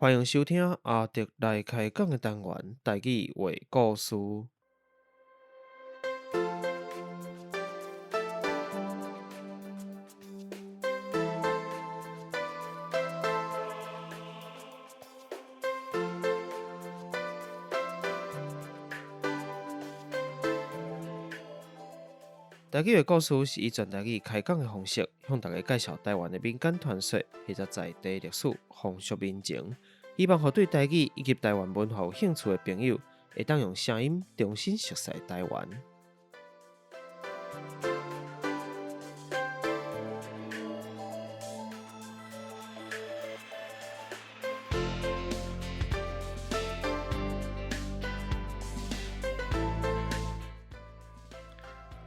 歡迎收聽阿德來開講的單元，台語話故事。台語話故事是以全台語開講的方式，向大家介紹台灣的民間傳說或者在地歷史、風俗民情，希望予對台語以及台灣文化有興趣的朋友，會當用聲音重新熟悉台灣。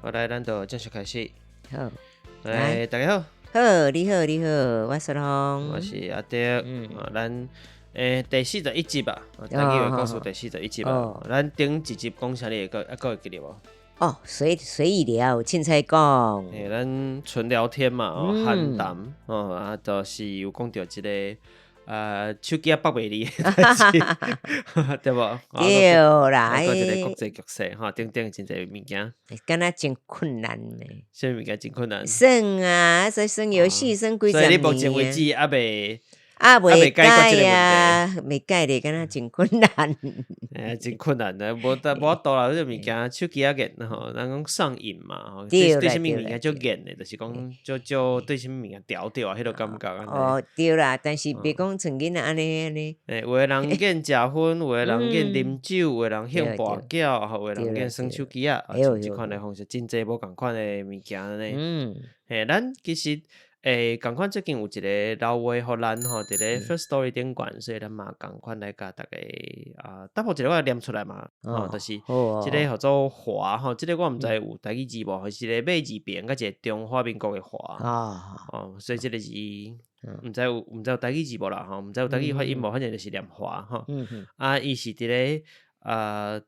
好，來，咱就正式開始。好，來，大家好。好，你好，你好，我是龍，我是阿德。咱第41集吧，台語話故事第四十一集吧。咱頂一集講啥，你會閣會記得無？哦，隨隨意聊，凊彩講。咱純聊天嘛，哦，閒談，哦，啊，就是有講著這个。手機仔縛袂離的代誌，對無？對啦，閣一个國際局勢吼，等等真濟物件。敢若真困難呢。啥物物件真困難？耍啊，說耍遊戲，耍幾十年。所以你目前為止猶未。啊，袂解啊，袂解咧，敢若真困難。欸，真困難的，無得無法度啦，這个物件手機仔癮吼，人講上癮嘛，吼，對對啥物物件足癮的，就是講足足對啥物物件著著啊，彼个感覺按呢。哦，對啦，但是袂講像囡仔按呢按呢。欸，有的人癮食薰，有的人癮啉酒，有的人興跋筊，吼，有的人癮耍手機仔，啊，像這款的方式，真濟無仝款的物件按呢。嘿，咱其實。欸，仝款最近有一个留話予咱吼，佇咧 Firstory 頂懸，所以咱嘛仝款來共大家啊，答覆一下我念出來嘛，吼，就是這个號做華吼，這个我毋知有台語字無，是一个馬字邊佮一个中華民國的華，哦，所以這个字毋知有毋知有台語字無啦，吼，毋知有台語發音無，反正就是念華吼，啊，伊是佇咧啊。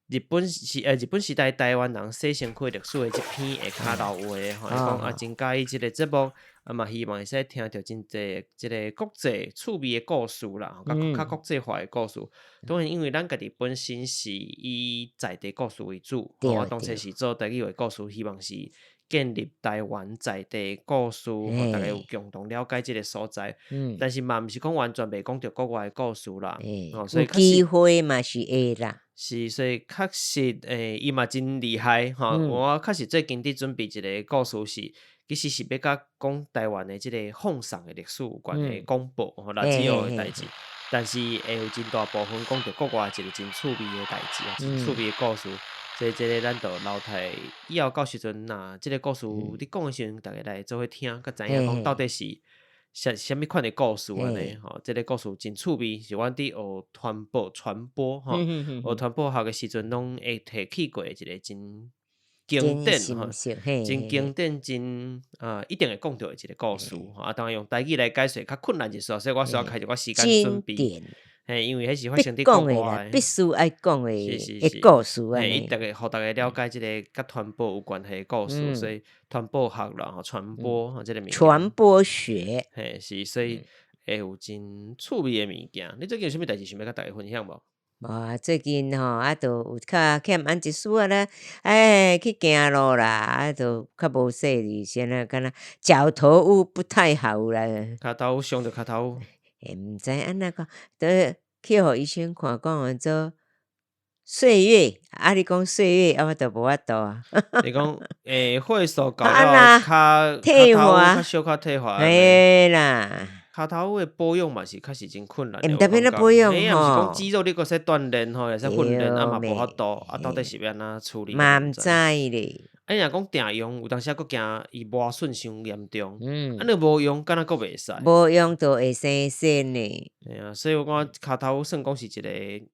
日本時日本時代台灣人洗身軀歷史的這篇下跤留話吼，伊講啊真佮意這个節目，啊嘛希望會使聽著真濟這个國際趣味的故事啦，較較國際化的故事。當然，因為咱家己本身是以在地故事為主，我當初是做台語話故事，希望是建立台灣在地故事，予大家有共同了解這个所在。但是嘛，毋是講完全袂講著國外的故事啦，所以有機會嘛是會啦。是，所以確實，伊嘛真厲害，吼。我確實最近佇準備一个故事是，其實是欲佮講台灣的這个放送的歷史有關的廣播，吼，ラジオ的代誌。但是會有真大部分講著國外一个真趣味的代誌，真趣味的故事。所以這个咱就留待以後到時陣，若這个故事你講的時陣，逐家來做伙聽，才知影講到底是啥啥物款的故事按呢吼。這个故事真趣味，是阮佇學傳播傳播吼，學傳播學的時陣，攏會提起過一个真經典吼，真經典真啊，一定會講著的一个故事吼。啊，當然用台語來解說較困難一絲，所以我需要開一寡時間準備。嘿，因為彼是發生佇國外的，必須愛講的的故事按呢。伊逐个予逐家了解這个佮傳播有關係的故事，所以傳播學啦，吼，傳播吼，這个物件。傳播學。嘿，是，所以會有真趣味的物件。你最近有啥物代誌想欲佮大家分享無？無啊，最近吼啊，就有較欠按一絲仔啦，哎，去行路啦，啊，就較無細膩，先啊，敢若腳頭有不太好啦。跤頭傷著跤頭。欸，毋知按怎講，都去予醫生看，講做歲月，啊，你講歲月，啊，我就無法度啊。你講，欸，歲數到了，跤退化，較小可退化。嘿啦，跤頭的保養嘛是確實真困難。毋特別咧保養吼，欸，毋是講肌肉你閣使鍛鍊吼，會使訓練啊嘛無法度，啊，到底是欲按怎處理？嘛毋知咧。啊，若講定用，有當時閣驚伊磨損傷嚴重。啊，若無用，敢若閣袂使。無用就會生癬咧。嘿啊，所以我感覺跤頭算講是一个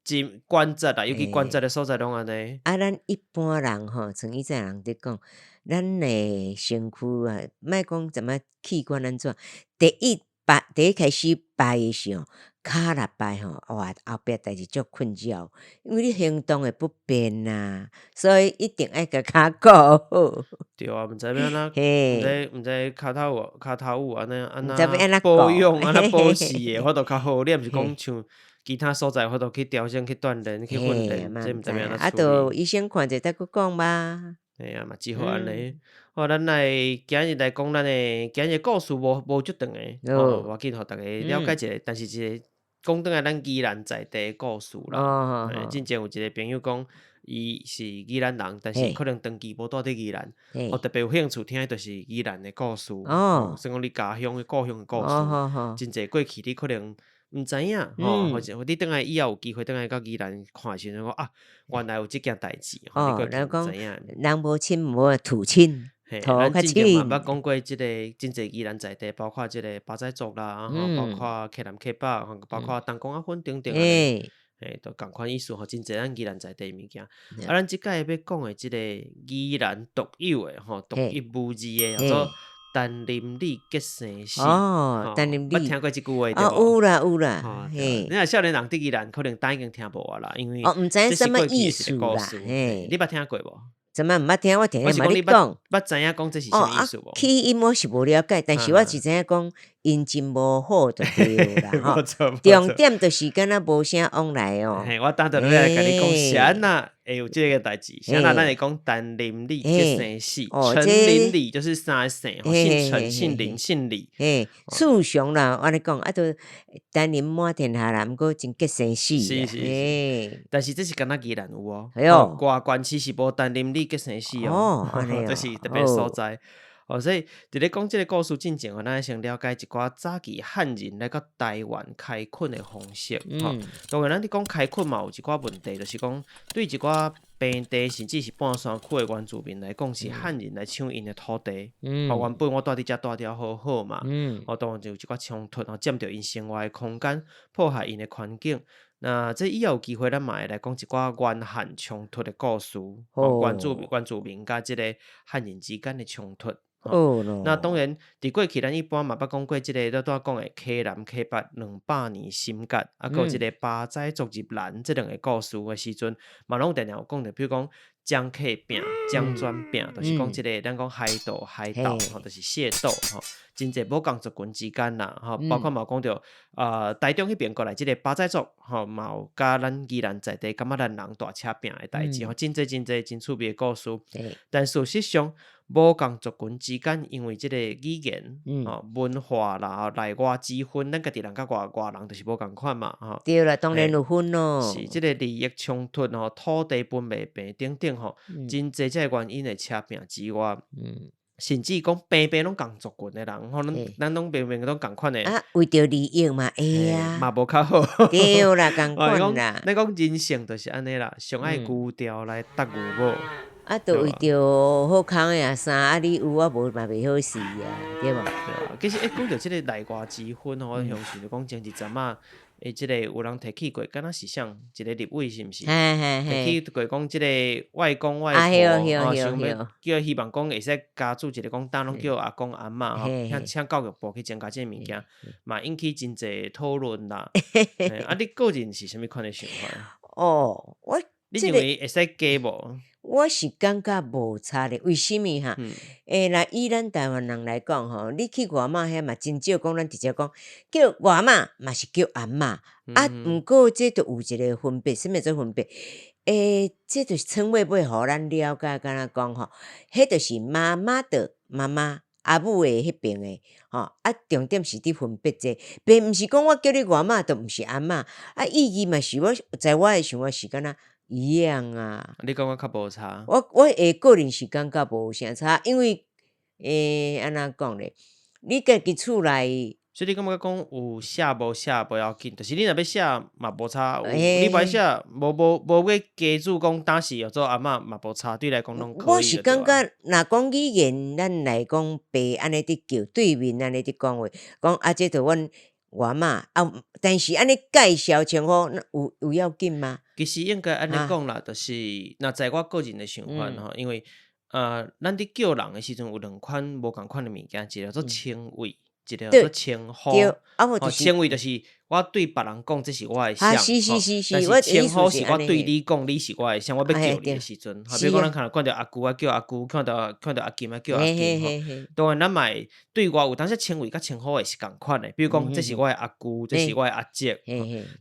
真關節啦，尤其關節的所在攏按呢。啊，咱一般人吼，像以前人佇講，咱的身軀啊，莫講什麼器官按怎，第一拜第一開始拜的時候，較若拜吼，哇，後壁代誌足困擾，因為你行動會不便啊，所以一定愛共跤顧好。對啊，毋知欲按怎，毋知跤頭有跤頭有按呢按怎保養，按怎保持的，法度較好。你毋是講像其他所在，法度去調整、去鍛鍊、去訓練，這毋知欲按怎處理。啊，就醫生看者再閣講吧。嘿啊，嘛只好按呢。好，咱來今日來講咱的今日故事無無足長的，哦，無要緊，予大家了解一下。但是一個講轉來咱宜蘭在地的故事啦。進前有一個朋友講，伊是宜蘭人，但是可能長期無蹛佇宜蘭，哦，特別有興趣聽的就是宜蘭的故事。哦，算講你家鄉的故鄉的故事，真濟過去你可能毋知影，吼，或者你轉來以後有機會轉來到宜蘭看的時陣，講啊，原來有這件代誌，哦，人講人無親無土親，土較咱之前嘛捌講過這個真濟宜蘭在地，包括這個巴仔族啦，吼，包括客南客北，包括東光阿芬等等，嘿，都仝款意思吼，真濟咱宜蘭在地的物件。啊，咱這擺欲講的這個宜蘭獨有的吼，獨一無二的叫做陳林李結生死。哦，陳林李，捌聽過這句話對無？哦，有啦有啦，嘿。你若少年人佇宜蘭可能膽已經聽無啊啦，因為哦，毋知影啥物意思啦，嘿。你捌聽過無？怎麼毋捌聽？我聽聽嘛你講。捌知影講這是啥物意思無？起因我是無了解，但是我只知影講𪜶真無好就對啦吼。重點就是敢若無啥往來哦。嘿，我等陣來共你講是按怎會有這個代誌，是按怎咱會講陳林李結生死，陳林李就是三個姓，姓陳、姓林、姓李。嘿，事實啦，按呢講啊，都陳林滿天下啦，毋過真結生死。是是是，但是這是敢若宜蘭有哦，外縣市是無陳林李結生死哦，這是特別所在。哦，所以佇咧講這個故事進前，咱先了解一寡早期漢人來到台灣開墾的方式。吼，當然，咱佇講開墾嘛，有一寡問題，就是講對一寡平地甚至是半山區的原住民來講，是漢人來搶𪜶的土地。吼，原本我蹛佇遮蹛了好好嘛，哦，當然就有一寡衝突，吼，佔著𪜶生活的空間，破壞𪜶的環境。那這以後有機會，咱嘛會來講一寡原漢衝突的故事，原住民佮這個漢人之間的衝突。那當然，佇過去咱一般嘛捌講過這個，拄拄仔講的溪南溪北200年心結，啊，閣有這個巴仔族入蘭這兩个故事的時陣，嘛攏定定有講著，比如講漳客拚、漳專拚，就是講這個咱講海盜、海盜吼，就是械鬥吼，真濟無仝族群之間啦，吼，包括嘛有講著啊，台中彼邊過來這個巴仔族吼，嘛有佮咱宜蘭在地感覺咱人大車拚的代誌吼，真濟真濟真趣味的故事。但事實上，無仝族群之間，因為這個語言、吼文化啦、內外之分，咱家己人佮外外人就是無仝款嘛，吼。對啦，當然有分咯。是這個利益衝突吼，土地分袂平等等吼，真濟這個原因會車拚之外，甚至講平平攏仝族群的人，吼，咱攏明明攏仝款的。啊，為著利益嘛會啊。嘛無較好。對啦，仝款啦。咱講人性就是按呢啦，上愛牛牢來搭牛母。啊，就為著好康的衫，啊，你有我無嘛袂好勢啊，對無？對啊，其實欸，講著這個內外之分吼，我相信就講前一陣仔，欸，這個有人提起過，敢若是啥一個立委是毋是？提起過講這個外公外婆吼，想欲叫希望講會使加注一個講，當攏叫阿公阿嬤吼，請教育部去增加這個物件，嘛引起真濟討論啦。啊，你個人是啥物款的想法？哦，我你認為會使加無？我是感覺無差咧，為啥物哈？欸，若以咱台灣人來講吼，你去外媽遐嘛，真少講咱直接講叫外媽，嘛是叫阿嬤。啊，毋過這就有一個分別，啥物做分別？欸，這就是稱謂欲予咱了解，敢若講吼，彼就是媽媽的媽媽，阿母的彼爿的吼。啊，重點是佇分別這個，並毋是講我叫你外媽，就毋是阿嬤。啊，意義嘛是我在我的想法是敢若一樣啊。你感覺較無差？我的個人是感覺無啥差，因為欸，按怎講咧？你家己厝內，所以你感覺講有寫無寫無要緊，就是你若欲寫嘛無差，你無愛寫無無無欲加註講當時做阿嬤嘛無差，對你來講攏可以。我是感覺，若講語言，咱來講白按呢佇叫對面按呢佇講話，講啊，這就阮外媽啊，但是按呢介紹稱呼，有要緊嗎？其實應該按呢講啦，就是若在我個人的想法吼，因為咱佇叫人的時陣有兩款無仝款的物件，一個叫做稱謂，一个叫做稱呼。對，啊無就是稱謂就是我對別人講，這是我的啥，是，但是稱呼是我對你講，你是我的啥，我欲叫你的時陣，比如講咱看著阿姑啊叫阿姑，看著阿金啊叫阿金吼。當然咱嘛會對外有當時稱謂佮稱呼會是仝款的，比如講這是我的阿姑，這是我的阿叔，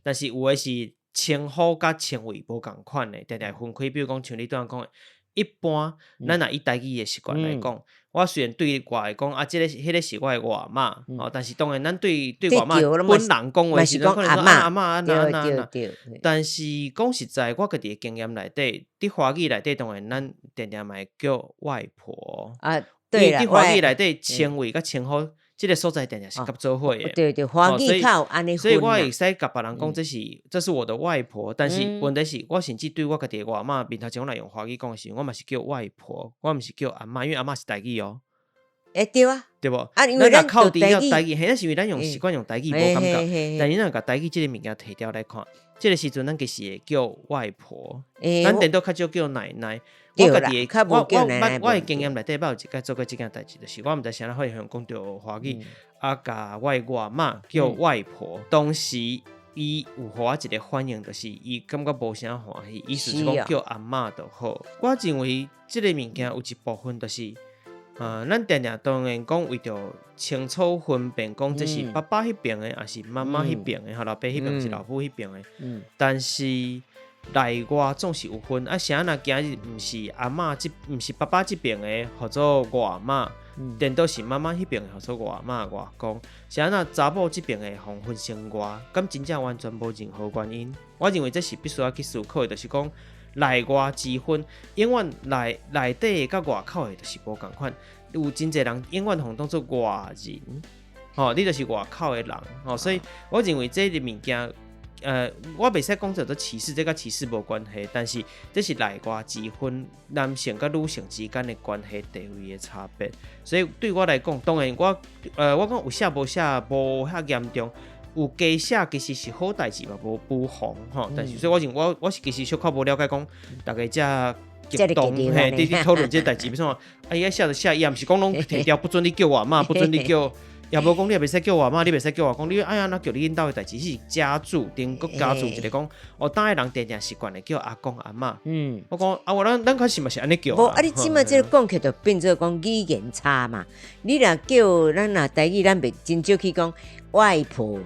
但是有的是稱呼佮稱謂無仝款的，定定分開。比如講像你拄仔講的，一般咱若以台語的習慣來講，我雖然對外講啊，這个彼个是我的外嬤，哦，但是當然咱對外嬤本人講話時陣，可能講阿嬤按怎按怎按怎。但是講實在，我家己的經驗內底，佇華語內底，當然咱定定嘛會叫外婆。啊，對啦，佇華語內底稱謂佮稱呼，這个所在定定是合做伙的。對對，華語較有按呢所以我會使共別人講，這是我的外婆。但是問題是我甚至對我家己的外嬤面頭前，我若用華語講的時陣，我嘛是叫外婆，我毋是叫阿嬤，因為阿嬤是台語哦。欸，對啊，對無？啊，因為咱扣除了台語，彼是因為咱用習慣用台語無感覺，但是咱若共台語這个物件提掉來看，這个時陣咱其實會叫外婆，咱顛倒較少叫奶奶。我家己的，我的經驗內底，捌有一擺做過這件代誌，就是我毋知啥人會講著華語，啊，共我的外嬤叫外婆，當時伊有予我一個反應，就是伊感覺無啥歡喜，意思是講叫阿嬤就好。我認為這个物件有一部分就是，咱定定當然講為著清楚分辨，講這是爸爸彼邊的，抑是媽媽彼邊的，吼，老爸彼邊是老母彼邊的。但是內外總是有分，啊，啥若今日毋是阿嬤這，毋是爸爸這邊的，號做外嬤，顛倒是媽媽彼邊的，號做外嬤外公。啥若查某這邊的，予分成外，敢真正完全無任何原因？我認為這是必須愛去思考的，就是講內外之分，永遠內底的佮外口的，就是無仝款。有真濟人永遠予當做外人，吼，你就是外口的人，吼，所以我認為這个物件，我袂使講叫做歧視，這佮歧視無關係，但是這是內外之分，男性佮女性之間的關係地位的差別。所以對我來講，當然我講有寫無寫無遐嚴重，有加寫其實是好代誌嘛，無無妨吼。但是所以我認為我是其實小可無了解講，逐家遮激動嘿，佇咧討論這代誌，比如說，啊，伊愛寫就寫，伊也毋是講攏提掉不准你叫我阿嬤，不准你叫，也無講你也袂使叫我阿嬤，你袂使叫我公，你愛按怎叫你𪜶兜的代誌是家族，頂閣家族一個講，哦，當的人定定習慣會叫阿公阿嬤。我講啊，我咱開始嘛是按呢叫。無啊，你這馬這個講起就變做講語言差嘛。你若叫咱若台語，咱袂真少去講外婆。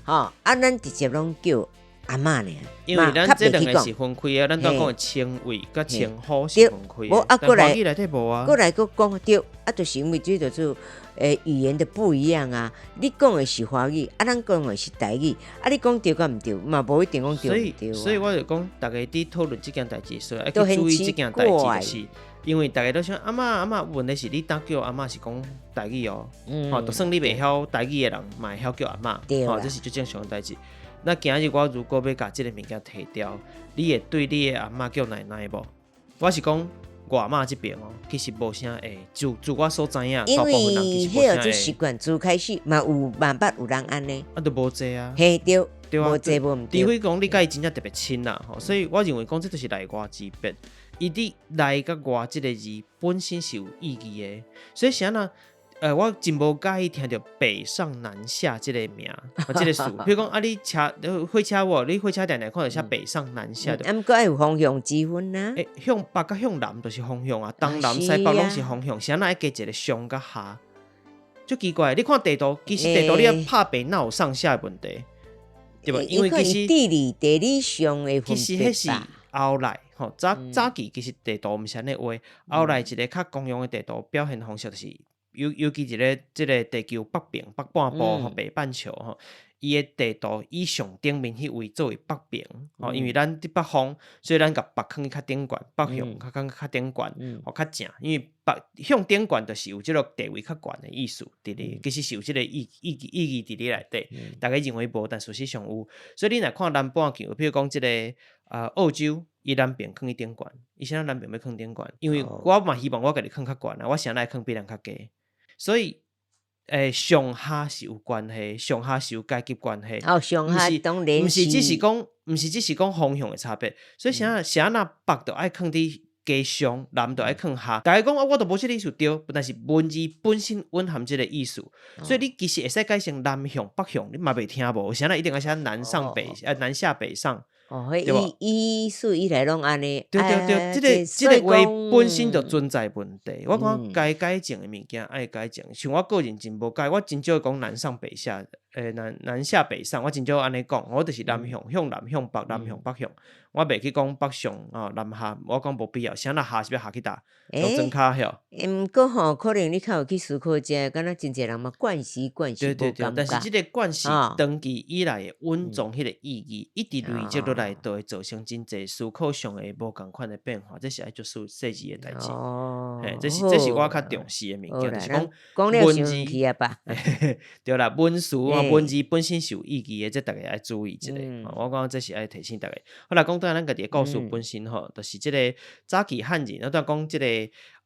吼，啊，咱直接攏叫阿嬤爾。因為咱這兩個是分開的，咱拄講的稱謂佮稱呼是分開的。無啊，過來華語內底無啊。過來閣講對，啊，就是因為這就做語言的不一樣啊。你講的是華語，啊，咱講的是台語，啊，你講對佮毋對，嘛無一定講對毋對啊。所以我就講，逐家佇討論這件代誌時，愛去注意這件代誌，就是因為逐家都想阿嬤阿嬤，問題是你當叫阿嬤是講台語哦，吼，就算你袂曉台語的人，嘛會曉叫阿嬤，吼，這是足正常的代誌。那今日我如果欲共這个物件提掉，你會對你的阿嬤叫奶奶無？我是講外嬤這邊哦，其實無啥會，就我所知影，因為彼個做習慣，自開始嘛有嘛捌有人按呢，啊，就無濟啊，嘿對，對啊，無濟無毋對。除非講你佮伊真正特別親啦，吼，所以我認為講這就是內外之別。伊佇內佮外這个字本身是有意義的，所以啥若？我真無佮意聽著北上南下這個名，這個詞。比如講啊，你車火車無？你火車定定看著寫北上南下的。啊，毋過愛有方向之分啊。欸，向北佮向南就是方向啊，東南西北攏是方向，啥若愛加一個上佮下？足奇怪，你看地圖，其實地圖你愛拍平，哪有上下的問題？對無？因為其實地理上的分別。其實彼是後來吼，早早期其實地圖毋是按呢畫，後來一個較公用的地圖表現方式就是。尤其佇咧這个地球北邊北半部吼，北半球吼，伊的地圖以上頂面彼位作為北邊吼，因為咱佇北方，所以咱共北囥較頂懸，北向較囥較頂懸，吼較正，因為北向頂懸就是有這個地位較懸的意思佇咧，其實是有這個意義佇咧內底，逐家認為無，但事實上有。所以你若看南半球，比如講這个澳洲，伊南邊囥佇頂懸，伊啥南邊欲囥頂懸？因為我嘛希望我家己囥較懸啊，我啥愛囥比人較低。所以，上下是有關係，上下是有階級關係。哦，上下當然毋是只是講，毋是只是講方向的差別。所以啥啥若北就愛囥佇加上，南就愛囥下。逐家講啊，我都無這个意思對，但是文字本身蘊含這个意思，所以你其實會使改成南向北向，你嘛袂聽無？啥人一定愛寫南上北，南下北上。哦，彼意思以來攏按呢。對對對，這个話本身就存在問題。我感覺該改正的物件愛改正，像我個人真無改，我真少講南上北下，南下北上，我真少按呢講，我就是南向向南向北，南向北向，我袂去講北上哦南下，我講無必要，啥人下是欲下去佗？落庄跤曉。毋過吼，可能你較有去思考這，敢若真濟人嘛慣勢慣勢。對對對，但是這个慣勢長期以來的穩重彼个意義，一直累積落來，就會造成真濟思考上的無仝款的變化，這是愛足細緻的代誌。嘿，這是我較重視的物件，就是講文字。對啦，文詞啊，文字本身是有意義的，這逐家愛注意一下。我感覺這是愛提醒逐家。好啦，講轉咱家己的故事本身吼，就是這个早期漢人，咱拄講這個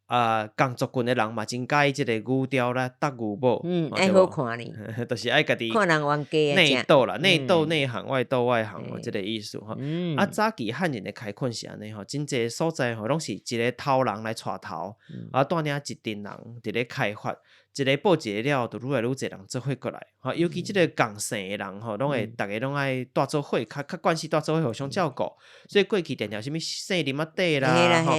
啊，仝族群的人嘛，真佮意這個牛雕啦，搭牛母，愛好看呢，就是愛家己看人冤家內鬥啦，內鬥內行，外鬥外行，這個意思吼。啊，早期漢人的開墾是按呢吼，真濟所在吼，攏是一个頭人來帶頭，啊，帶領一陣人佇咧開發。一个報一个了，就愈來愈濟人做伙過來，吼，尤其這个仝姓的人吼，攏會逐家攏愛帶做伙，較較慣勢帶做伙互相照顧，所以過去定定啥物姓林仔底啦，吼，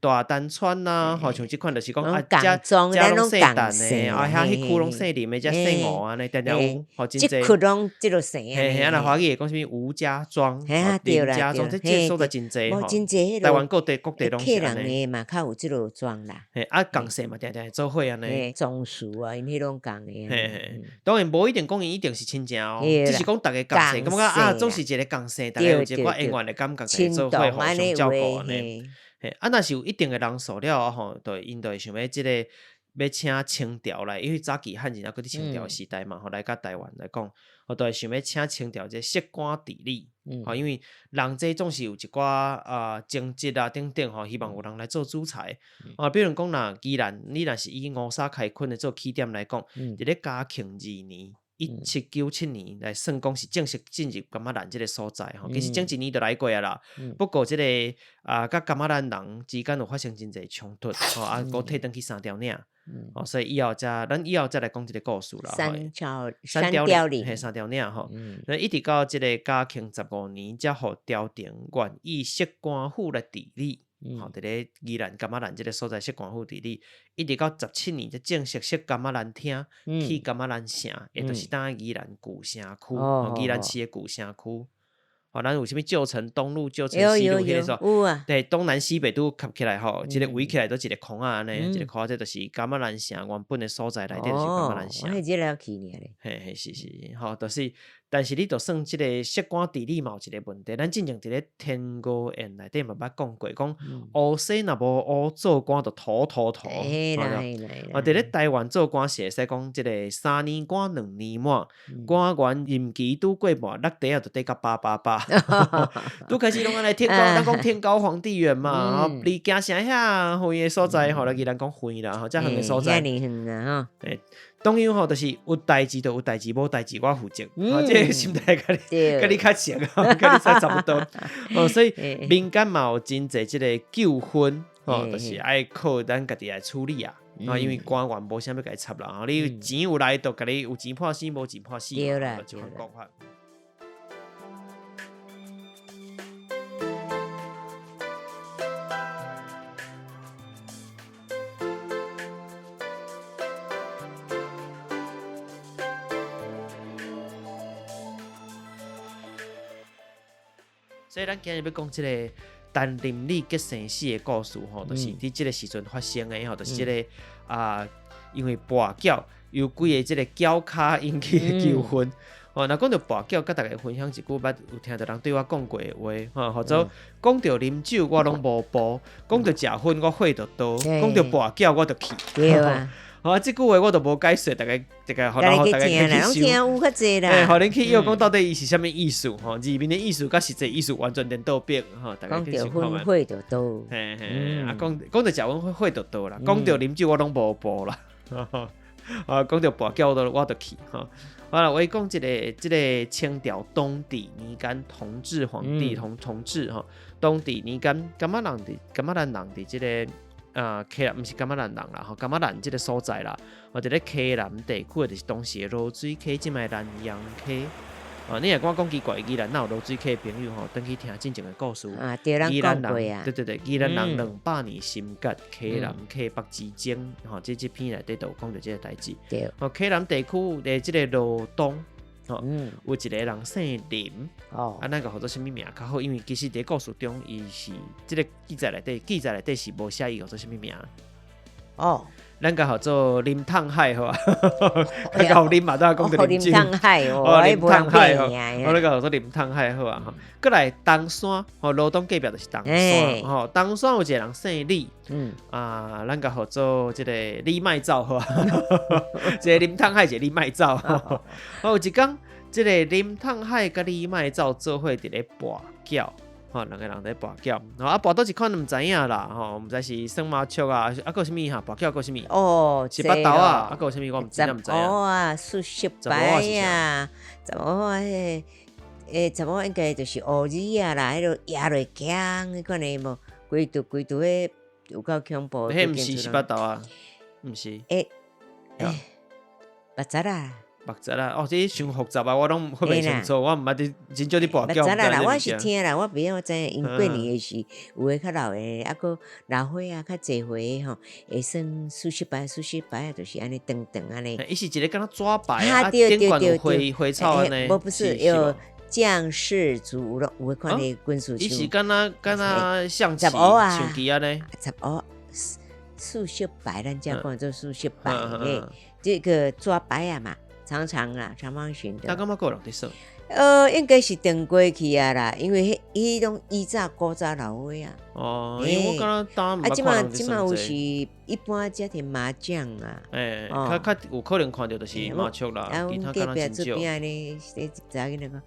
大單村啦，吼，像這款就是講啊，遮遮攏姓陳的，啊遐彼區攏姓林的，遮姓吳按呢，定定有，吼，真濟。這區攏這个姓。嘿嘿，啊若華語會講啥物吳家莊、林家莊，這這所在真濟吼。台灣各地各地攏是按呢。客人的嘛較有這个莊啦。嘿，啊仝姓嘛定定會做伙按呢。宗族啊，𪜶彼攏仝的。嘿嘿，當然無一定講𪜶一定是親情哦，只是講逐家仝姓，感覺啊，總是一个仝姓，逐家有一寡恩怨的感覺，會做伙互相照顧按呢。嘿，啊，若是有一定的人數了後吼，就𪜶就會想欲這个欲請清朝來，因為早期漢人猶閣佇清朝時代嘛，吼，來到台灣來講，吼，就會想欲請清朝這個設官治理。吼，因為人這總是有一寡啊爭執啊等等吼，希望有人來做主裁。啊，比如講若宜蘭，你若是以吳沙開墾的做起點來講，佇咧嘉慶二年1797年來算講是正式進入噶瑪蘭這个所在吼。其實前一年就來過啊啦，不過這个啊，佮噶瑪蘭人之間有發生真濟衝突，吼啊，閣退轉去三貂嶺。哦，所以以後才，咱以後再來講這个故事啦。三貂嶺，嘿，三貂嶺吼。那一直到這个嘉慶15年，才予朝廷願意設官府來治理。吼，佇咧宜蘭噶瑪蘭這个所在設官府治理，一直到17年才正式設噶瑪蘭廳，去噶瑪蘭城，也就是當宜蘭舊城區，宜蘭市的舊城區。吼，咱有啥物舊城東路、舊城西路，彼个所，對，東南西北都合起來吼，一个圍起來都一个框仔按呢，一个框仔，這就是噶瑪蘭城原本的所在內底就是噶瑪蘭城。我彼日去爾咧。嘿嘿，是是，吼，就是，但是你就算這个設官治理嘛有一个問題，咱進前佇咧天鵝宴內底嘛捌講過，講烏西若無烏做官就塗塗塗。啊，佇咧台灣做官是會使講這个3年官2年滿，官員任期拄過半，落地仔就缀甲888。拄開始攏按呢天高，咱講天高皇帝遠嘛，離京城遐遠的所在吼，來宜蘭講遠啦，吼，遮遠的所在。遐爾遠啊，吼。當然吼，就是有代誌就有代誌，無代誌我負責。吼，這个心態佮你較像，佮你差不多。哦，所以民間嘛有真濟這个糾紛，吼，就是愛靠咱家己來處理啊。啊，因為官員無啥欲共伊插啦，你錢有來就共你有錢破死，無錢破死，就這款講法。所以咱今日欲講這个陳林里結生死的故事吼，就是佇這个時陣發生的吼，就是這个啊，因為跋筊有幾个這个筊跤引起的糾紛。哦，若講著跋筊，佮逐家分享一句，捌有聽著人對我講過的話，吼，號做講著啉酒我攏無步，講著食薰我火就多，講著跋筊我就去。對啊。好啊，這句話我都無解說，逐家逐家，予逐家去想。有較濟啦。予恁去臆講到底伊是啥物意思？吼，字面的意思佮實際意思完全顛倒變，吼，逐家去想看覓。講著薰火就多。嘿嘿，啊，講著食薰火就多啦，講著啉酒我攏無步啦。啊，講著跋筊我都去吼。好啦，我講這個清朝同治年間同治皇帝同治吼，同治年間，感覺人佇感覺咱人佇這個啊溪南，毋是感覺咱人啦吼，感覺咱這個所在啦，哦，佇咧溪南地區，就是當時的濁水溪，這擺南陽溪。哦，你若講講奇怪，宜蘭若有濁水溪的朋友吼，轉去聽進前的故事。啊，對，咱宜蘭人，對對對，宜蘭人200年心結，溪南溪北之爭，吼，這篇內底都有講著這個代誌。哦，溪南地區的這個羅東，吼，有一個人姓林，啊，咱共號做啥物名較好？因為其實佇故事中，伊是這個記載內底，記載內底是無寫伊號做啥物名。咱共號做林燙海好啊，較夠林嘛，都係講著林燙海哦，林燙海哦，我咧共號做林燙海好啊。閣來東山，吼，羅東隔壁就是東山，吼，東山有一個人姓李，啊，咱共號做這個李麥走好啊，一個林燙海，一個李麥走。哦，有一工，這個林燙海佮李麥走做伙佇咧跋筊。吼，兩個人佇跋筊，吼啊跋倒一款毋知影啦，吼，毋知是耍麻將啊，啊閣有啥物哈？跋筊閣有啥物？是腹豆啊，啊閣有啥物？我毋知，毋知影。哦啊，數學牌啊，十五啊，彼個欸，十五應該就是烏耳啊啦，彼落壓落鏘彼款的無，規隊規隊彼有夠恐怖。彼毋是十八豆啊，毋是。欸欸，捌雜啦。目雜啦，哦，這傷複雜啊，我攏分袂清楚，我毋捌佇真少佇跋筊。目雜啦啦，我是聽啦，我袂曉知影，因過年的時有的較老的，啊閣老歲仔較濟歲的吼，會耍數色牌，數色牌啊，就是按呢長長按呢。伊是一個敢若紙牌啊，頂懸有花花草按呢。無不是有將士族有有彼款的軍事。伊是敢若敢若象棋象棋按呢。十五數色牌，咱遮講做數色牌，嘿，這個紙牌仔嘛。長長啊，長方形的。但感覺閣有人佇耍？應該是斷過去啊啦，因為彼彼攏以早古早老歲仔。哦，因為我敢若當啊，這馬這馬有是一般家庭麻將啊。欸，較較有可能看著就是麻將啦，其他敢若真少。隔壁厝邊仔呢，查某囡仔講，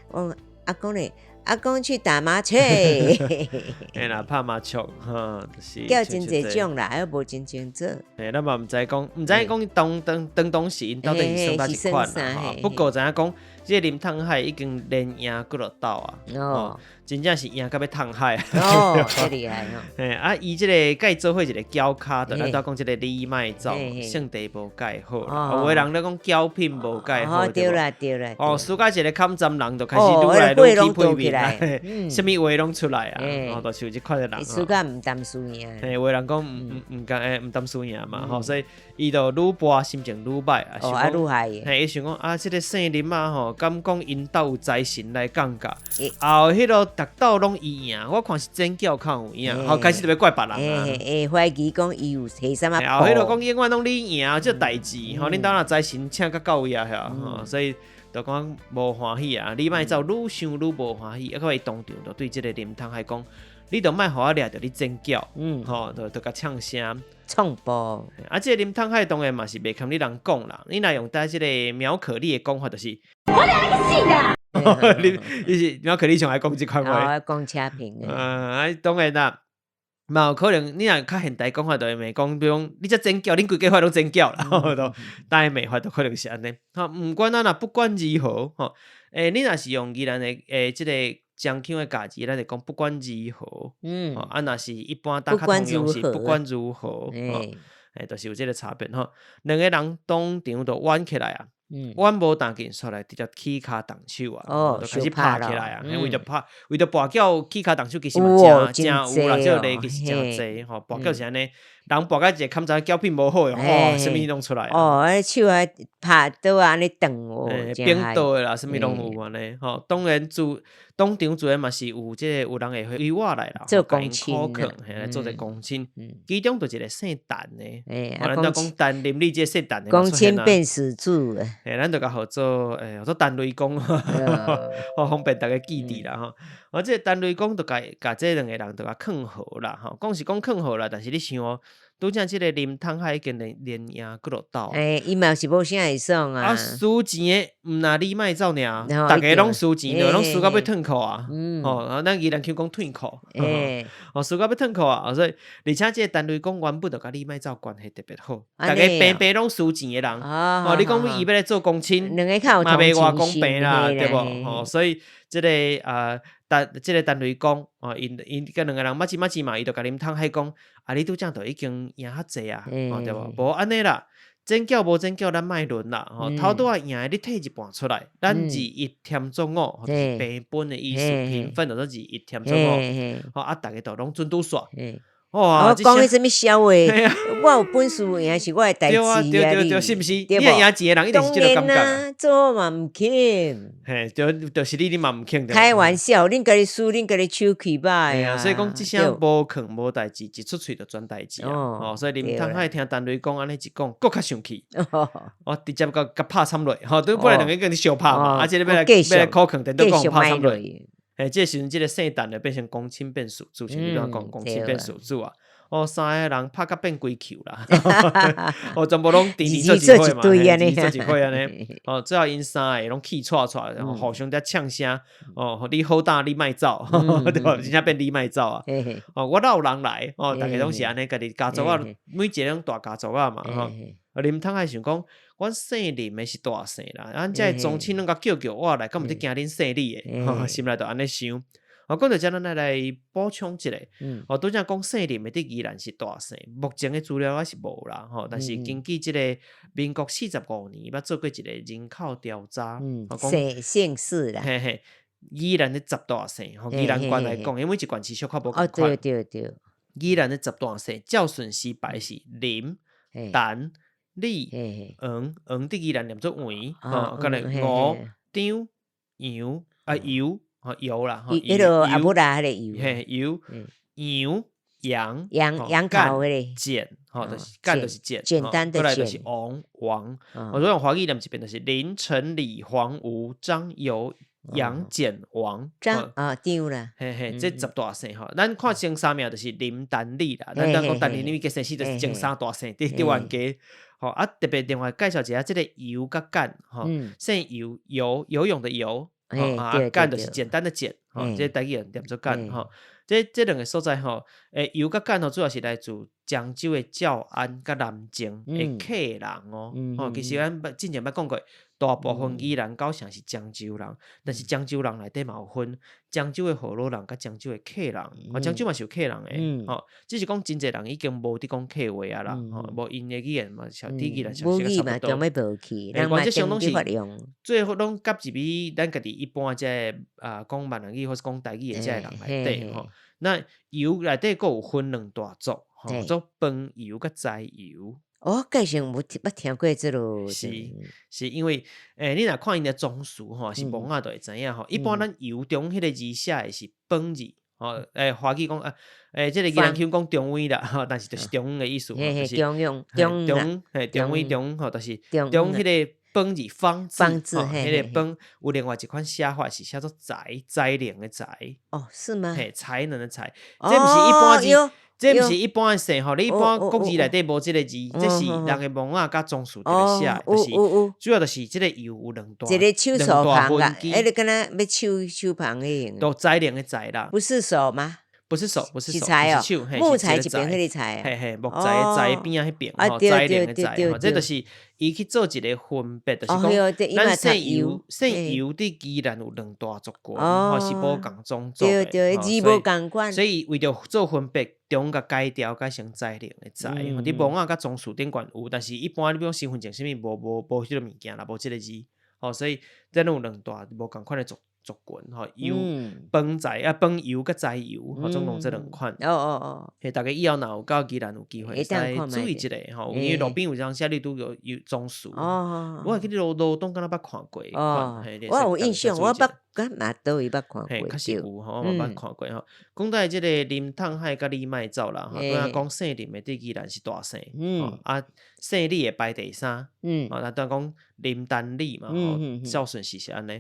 我阿公咧，阿公去打麻將。嘿啦，拍麻將，哈，就是。叫真濟種啦，還無真清楚。嘿，咱嘛毋知講，毋知講當時𪜶到底是耍佗一款啦。不過知影講，這個林燙海已經連贏幾落鬥啊，哦，真正是贏甲欲燙海。哦，這厲害哦。嘿，啊，伊這個佮伊做伙一個攪跤，就咱拄講這個李麥走，性地無蓋好。有的人咧講攪品無蓋好，對啦對啦。哦，輸甲一個坎站人就開始愈來愈起屁面啦，啥物話攏出來啊，哦，就是有這款的人。輸甲毋擔輸贏。嘿，有的人講毋毋毋擔輸贏嘛，吼，所以伊就愈跋心情愈歹啊，想講，嘿，伊想講啊，這個姓林啊吼，敢講𪜶兜有財神來降駕，後彼落逐鬥攏伊贏，我看是真叫較有影，後開始就欲怪別人啊。會懷疑講伊有提啥物。後彼落講永遠攏你贏，這代誌吼，恁兜若財神請較到位啊，吼，所以就講無歡喜啊。你莫走愈想愈無歡喜，啊，閣伊當場就對這個林通海講，你著莫予我掠著你尖叫，吼，就共嗆聲。創暴。啊，這個林通海當然嘛是袂堪你人講啦。你若用佇這個苗可麗的講法，就是我掠你去死啦！你你是苗可麗上愛講這款話。講車評。嗯，啊，當然啦，嘛有可能你若較現代講法，就會罵講，比如講你這尖叫，恁規家伙攏尖叫啦，都，但罵法就可能是按呢。吼，毋管咱若不管如何，吼，欸，你若是用宜蘭的欸，這個漳腔的家字，咱就講不管如何，啊，若是一般大較通用是不管如何，欸，就是有這個差別吼。兩個人當場就冤起來啊，冤無當緊，煞來直接起跤動手啊，就開始拍起來啊，為著拍，為著跋筊起跤動手，其實嘛誠誠有啦，這個例其實誠濟吼，跋筊是按呢，人跋甲一個坎站攪品無好哦，啥物攏出來。哦，彼手啊拍刀按呢斷哦，冰刀的啦，啥物攏有按呢，吼，當然自當場自然嘛是有這個有人會圍我來啦，做公親，嘿，來做一個公親，其中就一個姓陳的，咱就講陳林你這個姓陳的，公親變事主，嘿，咱就共號做欸，做陳雷公，好方便逐家記佇啦吼。啊，這個陳雷公就共共這兩個人就共勸和啦，吼，講是講勸和啦，但是你想哦，拄才這个林通海已經連贏幾落鬥。欸，伊嘛是無啥會爽啊。啊，輸錢的毋若你莫走爾，逐家攏輸錢，就攏輸到欲褪褲啊。哦，啊，咱宜蘭腔講褪褲。哦，輸到欲褪褲啊，所以而且這个陳雷公原本就佮李莫走關係特別好，逐家平平攏輸錢的人。哦，你講伊欲來做公親，嘛袂偌公平啦，對無？吼，所以這个啊，陳這个陳雷公，哦，𪜶𪜶佮兩个人捌錢捌錢嘛，伊就共林通海講，啊，你拄才都已經贏較濟啊，哦，對無？無按呢啦，爭叫無爭叫，咱莫論啦，吼，頭拄仔贏的你退一半出來，咱2-1添做5，就是平分的意思，平分就做2-1添做5，吼，啊，逐家都攏準拄煞。哇！講彼啥物痟話？我有本事贏是我的代誌啊！對對對，是毋是？你贏錢的人一定是這個感覺。當然啊，做嘛毋肯。嘿，對，就是你，你嘛毋肯。開玩笑，恁家己輸，恁家己手氣歹啊。所以講，這聲無囥無代誌，一出喙就轉代誌啊。哦，所以林通海聽陳雷公按呢一講，閣較生氣。哦，直接共共拍慘落，吼，對，本來兩个已經相拍嘛，啊，這个欲來欲來苦囥，顛倒講拍慘落。嘿，這個時陣，這个姓陳的變成公親變事主，像你拄仔講，公親變事主啊。哦，三个人拍甲變規球啦。哦，全部攏弟弟做一伙嘛，弟弟做一伙按呢。哦，最後𪜶三个攏氣掣掣，然後互相佇嗆聲。哦，你好膽你莫走，對無？真正變你莫走啊。哦，我哪有人來？哦，逐家攏是按呢，家己家族啊，每一个攏大家族啊嘛，吼。啊，林通海想講，阮姓林的是大姓啦，咱這宗親攏共叫叫我來，敢毋是驚恁姓李的？心內就按呢想。哦，講到這，咱來來補充一下。哦，拄才講姓林的佇宜蘭是大姓，目前的資料我是無啦，吼。但是根據這個民國45年，捌做過一個人口調查，姓姓氏啦。嘿嘿，宜蘭的十大姓，吼，宜蘭縣來講，因為每一縣市小可無仝款。哦，對對對。宜蘭的十大姓，照順序排是林、陳、李、黃，黃佇宜蘭念做黃，吼，閣來吳、張、楊啊尤，吼尤啦，吼尤，阿母啦，彼个尤，嘿尤，楊楊楊楊頭彼个簡，吼，就是簡就是簡，簡單的簡，閣來就是王王，我用華語念一遍，就是林陳李黃吳張尤楊簡王，張啊張啦，嘿嘿，這十大姓吼，咱看前三名就是林陳李啦，咱咱講陳李，因為計生就是前三大姓佇佇冤家，吼啊特別另外介紹一下，這個尤佮簡，吼，姓尤游游泳的游，啊簡就是簡單的簡，吼，這個台語人念做簡，吼，這這兩个所在吼，欸，尤佮簡吼主要是來自漳州的詔安佮南靖的客人哦，吼，其實咱捌之前捌講過，大部分宜蘭九成是漳州人，但是漳州人內底嘛有分漳州的河洛人佮漳州的客人，哦，漳州嘛是有客人的，吼，只是講真濟人已經無佇講客話啊啦，吼，無𪜶的語言嘛，像佇宜蘭像是差不多。欸，原則上攏是最後攏夾入去咱家己一般這个啊講閩南語或是講台語的這个人內底吼。那尤內底閣有分兩大族，吼，做飯尤佮柴尤。哦，蓋上無捌聽過這个。是，是因為，欸，你若看𪜶的宗祠吼，是墓仔就會知影吼。一般咱尤中彼个字寫的是飯字，吼，欸，華語講啊，欸，這个宜蘭腔講中位啦，吼，但是就是中央的意思，就是中央，中中，嘿，中位中，吼，就是中彼个飯字方字，吼，彼个飯有另外一款寫法是寫做才，才能的才。哦，是嗎？嘿，才能的才，這毋是一般字。這毋是一般的姓吼，你一般國字內底無這个字，這是人的墓仔佮宗祠特別寫，就是主要就是這个尤有兩大一个手手旁啦，彼个敢若欲手手旁彼個。都才能的才啦。不是手嗎？不是手，不是手，是手，木材一邊彼个材。嘿嘿，木材的材邊仔彼邊吼，才能的才，吼，這就是伊去做一個分別，就是講咱姓尤，姓尤佇宜蘭有兩大族群，吼，是無仝種族的，字無仝款。所以為著做分別，中共改掉改成才能的才，佇墓仔佮宗祠頂懸有，但是一般你比如身份證啥物無無無彼个物件啦，無這个字，吼，所以咱有兩大無仝款的族族群吼，尤飯柴啊，飯尤佮柴尤，吼，總共這兩款。哦哦哦。嘿，逐家以後若有到宜蘭有機會，會使注意一下吼，因為路邊有當時你拄著有宗祠。哦。我會記得羅羅東敢若捌看過。哦。我有印象，我捌敢嘛佗位捌看過。嘿，確實有吼，我捌看過吼。講到這个林通海佮李莫走啦，吼，拄仔講姓林的佇宜蘭是大姓。嗯。啊，姓李的排第三。嗯。哦，咱拄仔講林陳李嘛，吼，照順順序是按呢。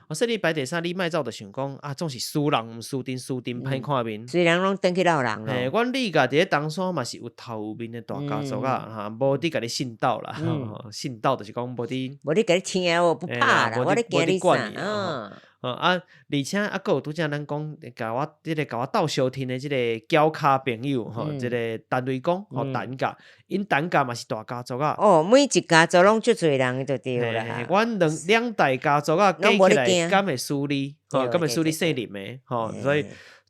哦，所以你排第三，你莫走就想講啊，總是輸人毋輸陣，輸陣歹看面。雖然攏轉去鬧人咯。阮李家佇咧東山嘛是有頭有面的大家族啊，哈，無佇共你信鬥啦，信鬥就是講無佇。無佇共你聽哦，不怕啦，我咧驚你啥？啊，而且啊，閣有拄才咱講，共我這个共我鬥相聽的這个繳跤朋友吼，這个陳雷公吼，陳家，𪜶陳家嘛是大家族啊。哦，每一家族攏足濟人就對啦。阮兩大家族啊，加起來敢會輸你？吼，敢會輸你姓林的？吼，所以。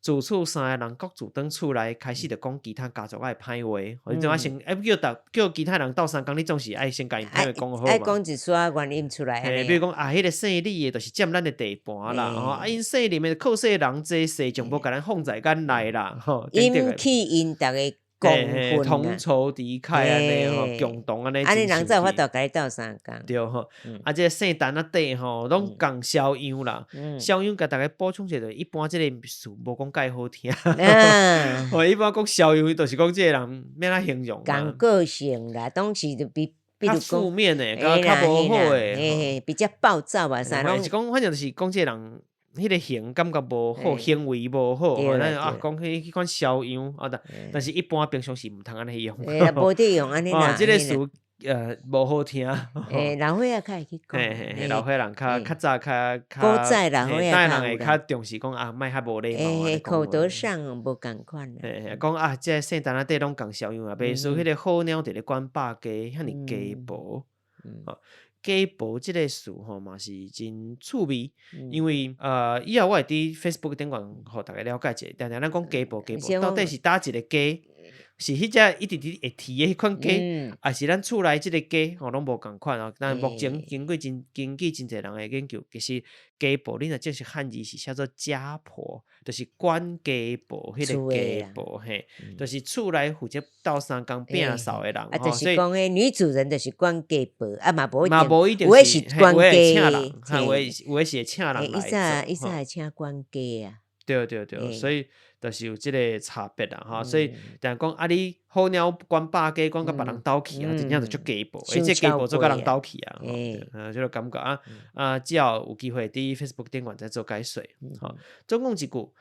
自此三个人各自轉厝內，開始就講其他家族仔的歹話。你怎啊先？叫逐叫其他人鬥相共，你總是愛先共𪜶歹話講好嘛。愛講一撮原因出來。嘿，比如講啊，彼个姓李的，就是佔咱的地盤啦。吼，啊，𪜶姓林的靠勢人濟勢眾，無共咱放在眼內啦。吼，引起𪜶逐个。同仇敵愾按呢吼，共同按呢。按呢人才有法度共你鬥相共。對吼，啊，這个姓陳仔底吼，攏共蕭樣啦。蕭樣共逐家補充一下，一般這个詞無講蓋好聽。吼，一般講蕭樣，就是講這个人欲按怎形容？仝個性啦，當時就比比較負面的，較較無好的，嘿，比較暴躁啊，啥攏。是講，反正就是講這个人。彼个形感覺無好，行為無好，咱啊講彼款蕭樣啊，但是一般平常時毋通按呢用。無得用按呢啦。這个詞無好聽。老歲仔較會去講。老歲人較較早較較。古早老歲仔人會較重視講啊，莫遐無禮貌。口德上無仝款。講啊，這个姓陳仔底攏仝蕭樣啊，袂輸彼个好鳥佇咧管百家，遐爾雞婆。雞婆這个詞吼嘛是真趣味，因為以後我會佇 Facebook 頂懸予逐家了解一下，定定咱講雞婆雞婆，到底是佗一个雞？是彼隻一直直會啼的彼款雞，抑是咱厝內這个雞吼攏無仝款哦。但目前經過真根據真濟人的研究，其實雞婆你若正式漢字是寫做家婆，就是管家婆彼个家婆嘿，就是厝內負責鬥相共摒掃的人吼。就是講，彼女主人就是管家婆，啊嘛無嘛無一定是管家，請人，有的有的是會請人來做。伊早伊早會請管家啊。對對對，所以就是有這个差別啦，吼。所以定講啊，你好鳥管百家，管甲別人兜去啊，真正就足雞婆，欸，這雞婆做佮人兜去啊，這個感覺啊啊，只要有機會佇 Facebook 頂懸再做解說，吼。總講一句，逐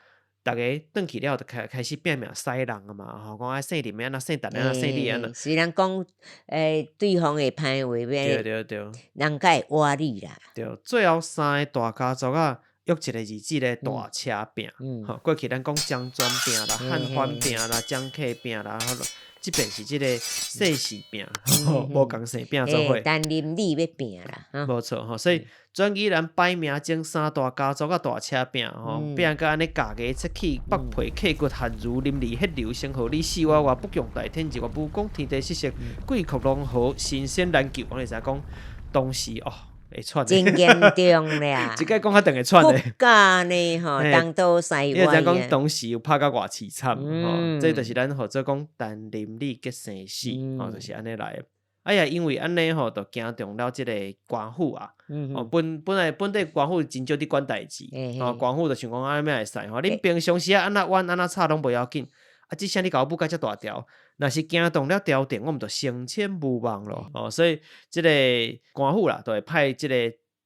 家轉去了，就開開始拼命使人啊嘛，吼，講啊姓林的按怎，姓陳的按怎，姓李按怎。雖然講，對方會歹話，對對對，人較會倚你啦。對，最後三個大家族仔。約一個日子咧大車拚，吼，過去咱講漳泉拚啦、漢番拚啦、漳客拚啦，這邊是這个姓氏拚，無仝姓拚做伙。陳林李欲拚啦，無錯吼，所以轉去咱擺名前三大家族仔大車拚吼，拚甲按呢咬牙切齒、剝皮刻骨、汗如淋漓、血流成河、你死我活、不共戴天、日月武功、天地失色、貴國龍河、神仙難救，我會知講當時哦。會喘，真嚴重咧！這擺講較長會喘咧。國家呢吼，東倒西歪。你會知影講當時有拍甲偌淒慘吼，這就是咱號做講陳林李結生死吼，就是按呢來的。哎呀，因為按呢吼，就驚動了這个官府啊。哦，本來本地官府真少佇管代誌，吼，官府就想講按呢欲會使吼，恁平常時啊按怎冤按怎吵攏無要緊，啊，這聲你共我舞甲遮大條，若是驚動了朝廷，我們就升遷無望咯。哦，所以這个官府啦，就會派這个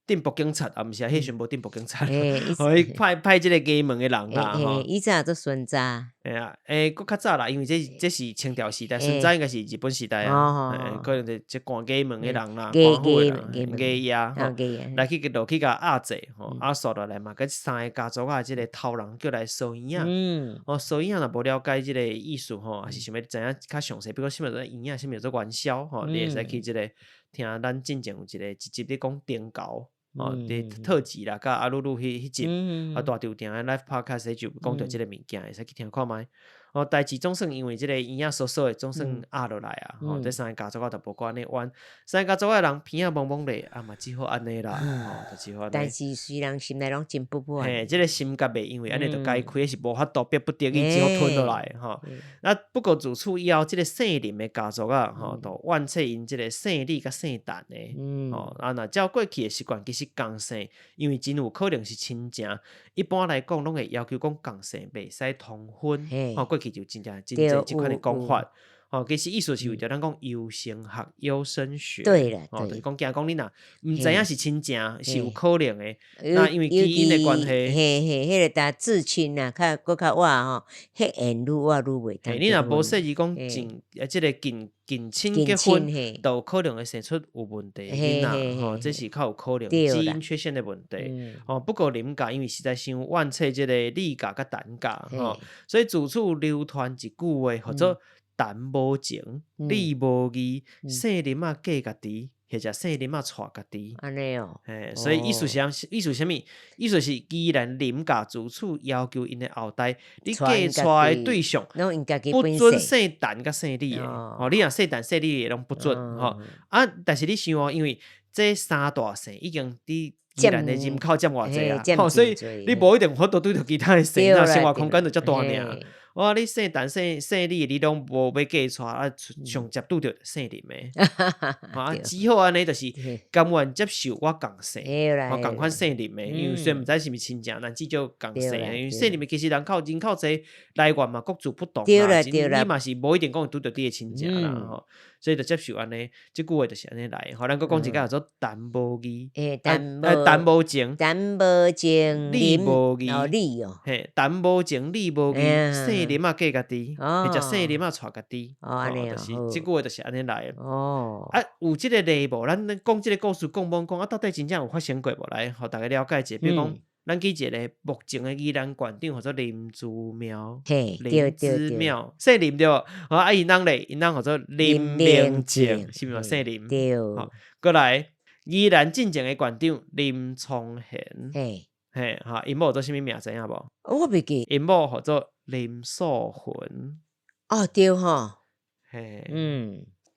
鎮暴警察，啊，毋是啊，彼時陣無鎮暴警察，予伊派這个衙門的人啦，吼。以前做巡查。嘿啊，欸，閣較早啦，因為這是清朝時代，巡查應該是日本時代啊，可能就這官衙門的人啦，官府的人，衙役吼，來去落去共壓制，吼，啊，煞落來嘛，佮三个家族仔這个頭人叫來收嬰仔，哦，收嬰仔若無了解這个意思吼，抑是想欲知影較詳細，比如講啥物叫做嬰仔，啥物叫做元宵，吼，你會使去這个聽咱進前有一个一集咧講燈猴，哦，佇特輯啦，佮阿魯魯彼集，啊，大稻埕的 live podcast 就講著這个物件，會使去聽看覓。哦，代誌總算因為這个嬰仔疏疏的，總算壓落來啊！吼，這三个家族仔就無閣按呢冤，三个家族仔的人鼻仔摸摸咧，啊嘛只好按呢啦，吼，就只好按呢。但是雖然心內攏真不滿。嘿，這个心結袂因為按呢就解開，是無法度逼不得已只好吞落來吼。啊，不過自此以後，這个姓林的家族仔，吼，就怨切𪜶這个姓李佮姓陳的，吼，啊，若照過去的習慣，其實仝姓，因為真有可能是親情，一般來講攏會要求講仝姓袂使通婚，吼，過去就真正真濟這款的講法，吼，其實意思是為著咱講優生學、優生學。對啦，吼，就是講驚講你若毋知影是親情，是有可能的。那因為基因的關係，嘿嘿，彼個呾至親啊，較閣較倚吼，彼緣愈倚愈袂通。你若無說伊講近，這個近近親結婚，就有可能會生出有問題的囡仔，吼，這是較有可能基因缺陷的問題。吼，不過林家因為實在傷怨切這個李家佮陳家，吼，所以自此流傳一句話，號做陳無情，李無義，姓林仔嫁家己，或者姓林仔娶家己。按呢哦。嘿，所以意思是啥？意思啥物？意思是既然林家自此要求𪜶的後代，你嫁娶的對象不准姓陳佮姓李的，吼，你若姓陳姓李的攏不准，吼。啊，但是你想哦，因為這三大姓已經佇宜蘭的人口佔偌濟啊，吼，所以你無一定有法度拄著其他的姓，那生活空間就遮大爾。我你姓陳姓姓李，你攏無欲嫁娶，啊，上捷拄著姓林的，啊，只好按呢，就是甘願接受我仝姓，我仝款姓林的，因為雖然毋知是毋是親情，但至少仝姓。因為姓林的其實人口人口濟來源嘛，各自不同啦，你嘛是無一定講會拄著你的親情啦，吼。所以就接受按呢，這句話就是按呢來。吼，咱閣講一句叫做陳無義，陳無情，陳無情，李無義，李哦，嘿，陳無情，李無義，姓林仔嫁家己，或者姓林仔娶家己，哦，就是這句話就是按呢來。哦，啊，有這個例無？咱講這個故事講罔講啊，到底真正有發生過無？來，予大家了解一下。比如講，咱舉一個目前的宜蘭縣長，號做林姿妙，林姿妙，姓林對無？啊，𪜶翁咧，𪜶翁號做林明正，是毋是嘛姓林？對。閣來，宜蘭進前的縣長林聰賢，嘿，哈，𪜶某號做啥物名知影無？我袂記。𪜶某號做林素雲。哦，對吼。嘿，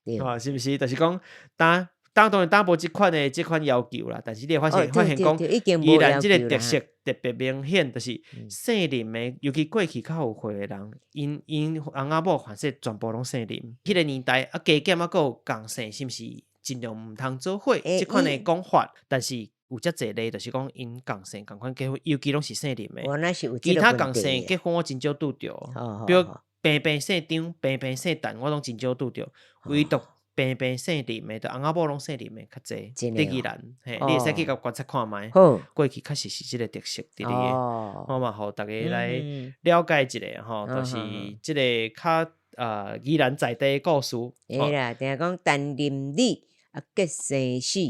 對。是毋是？就是講，當當當然當無這款的這款要求啦，但是你會發現講，宜蘭這個特色特別明顯，就是姓林的，尤其過去較有歲的人，𪜶𪜶翁仔某凡勢全部攏姓林。彼個年代啊，加減啊，閣有仝姓，是毋是盡量毋通做伙？這款的講法，但是有遮濟例，就是講𪜶仝姓仝款結婚，尤其攏是姓林的。其他仝姓結婚我真少拄著，比如平平姓張、平平姓陳，我攏真少拄著，唯獨平平姓林的，就翁仔某攏姓林的較濟。佇宜蘭，嘿，你會使去共觀察看覓。過去確實是這個特色佇咧的，我嘛予大家來了解一下吼，就是這個較宜蘭在地的故事。會啦，定講陳林李啊，結生死，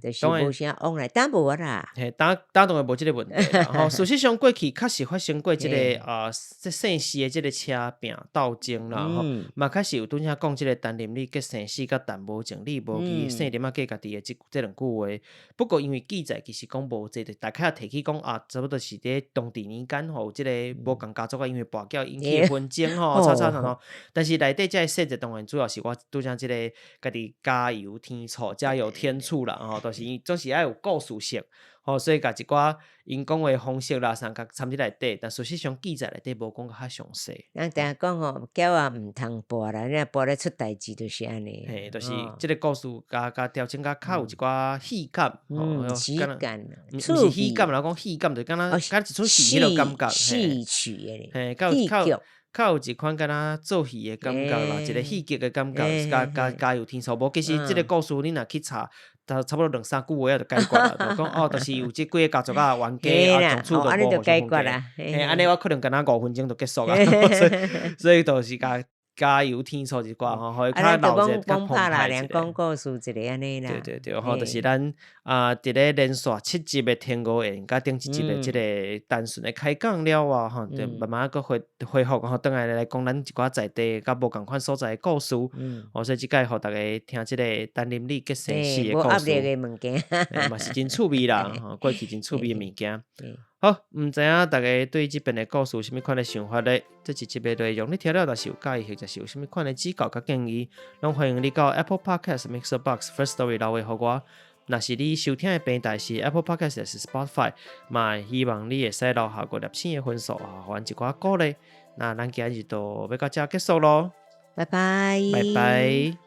就是無啥往來，當無啊啦。嘿，當當當然無這個問題啦。吼，事實上過去確實發生過這個啊，這姓氏的這個車拚鬥爭啦，吼，嘛確實有拄才講這個陳林李結生死，佮陳無情李無義，姓林仔嫁家己的這這兩句話。不過因為記載其實講無濟，就大概提起講啊，差不多是佇當地年間吼，有這個無仝家族啊，因為跋筊引起的紛爭吼，吵吵鬧鬧。但是內底這個細節當然主要是我拄才這個家己加油添醋，加油添醋啦，吼，就是總是愛有故事性，吼，所以共一寡𪜶講話方式啦，啥共摻佇內底，但事實上記載內底無講較詳細。咱定講吼，筊仔毋通跋啦，你若跋咧出代誌就是按呢。嘿，就是這個故事共共調整甲較有一寡戲感，吼，喜感，毋是喜感啦，講戲感就敢若敢若一齣戲彼落感覺，戲曲的，嘿，較有較較有一款敢若做戲的感覺啦，一個戲劇的感覺，共共加油添醋。無，其實這個故事你若去查，差不多兩三句話就解決啦。就講哦，就是有這幾个家族仔冤家啊，從此就無互相分家。嘿，按呢我可能敢若5分鐘就結束啊。所以就是共加油添醋一寡吼，予伊較鬧熱、較澎湃一點。講故事一个按呢啦。對對對，吼，就是咱啊，佇咧連續七集的天鵝緣，佮頂一集的這個單純的開講了後，吼，就慢慢閣恢恢復吼，轉來來講咱一寡在地佮無仝款所在的故事。哦，所以這擺予大家聽這個陳林李結生死的故事。的物件，嘛是真趣味啦，吼，過去真趣味的物件。好，毋知影大家對這遍的故事有啥物款的想法咧？這一集的內容你聽了若是有佮意，或者是有啥物款的指教佮建議，攏歡迎你到 Apple Podcast、Mixer Box、Firstory 留話予我。若是你收聽的平台是 Apple Podcast 抑是 Spotify，嘛希望你會使留下五粒星的分數，予阮一寡鼓勵。那咱今日就欲到遮結束囉，拜拜，拜拜。